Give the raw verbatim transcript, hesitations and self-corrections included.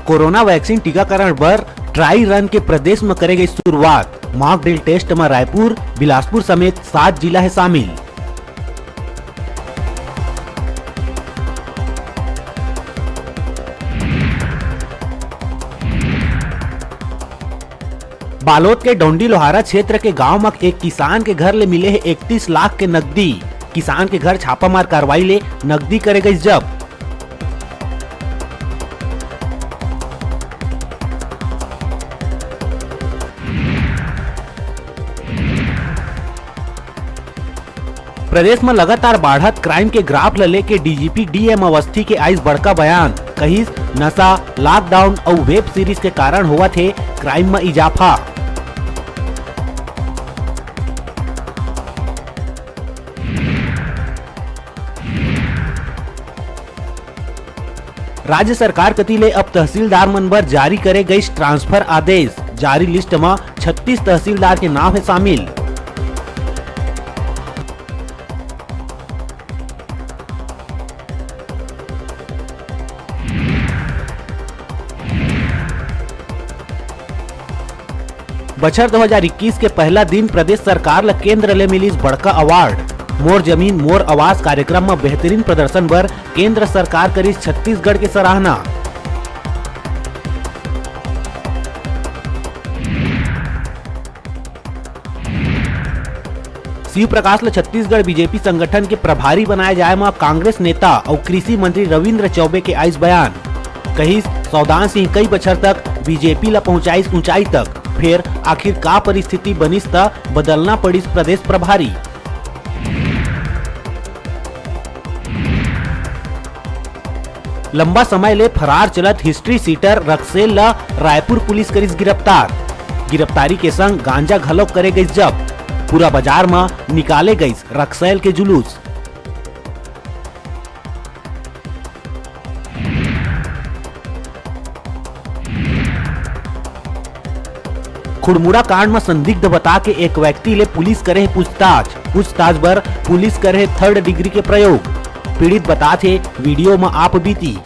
Corona vaccine टीकाकरण बर dry रन के प्रदेश म करे गई शुरुआत। मॉक ड्रिल टेस्ट म रायपुर, बिलासपुर समेत सात जिला हे शामिल। बालोद के डोंडी लोहारा क्षेत्र के गांव म एक किसान के घर ले मिले हे इकतीस लाख के नकदी। किसान के घर छापामार कार्रवाई ले नकदी करे गई जब्त। प्रदेश म लगातार बाढ़त क्राइम के ग्राफ ल लेके डीजीपी डीएम अवस्थी के आइस बड़का बयान। कहिस, नशा, लॉकडाउन अउ वेब सीरीज के कारण होवत हे क्राइम म इजाफा। राज्य सरकार कति ले अब तहसीलदार मन बर जारी करे गइस ट्रांसफर आदेश। जारी लिस्ट म छत्तीस तहसीलदार के नाम हे शामिल। बछर दो हजार इक्कीस के पहला दिन प्रदेश सरकार ल केंद्र ले मिलिस बड़का अवार्ड। मोर जमीन मोर आवास कार्यक्रम म बेहतरीन प्रदर्शन बर केंद्र सरकार करिस छत्तीसगढ़ के सराहना। शिव प्रकाश ल छत्तीसगढ़ बीजेपी संगठन के प्रभारी बनाए जाए म कांग्रेस नेता अउ कृषि मंत्री रविंद्र चौबे के आइस बयान। कहिस, सौदान सिंह कई बछर तक बीजेपी ल पहुंचाइस ऊंचाई तक, फेर आखिर का परिस्थिति बनिस त बदलना पड़िस प्रदेश प्रभारी। लंबा समय ले फरार चलत हिस्ट्री सीटर रक्सेल ल रायपुर पुलिस करिस गिरफ्तार। गिरफ्तारी के संग गांजा घलो करे गइस जब्त। पूरा बाजार म निकाले गइस रक्सेल के जुलूस। खुड़मुड़ा कांड म संदिग्ध बता के एक व्यक्ति ले पुलिस करे हे पूछताछ। पूछताछ बर पुलिस करे हे थर्ड डिग्री के प्रयोग। पीड़ित बतात हे वीडियो म आप बीती।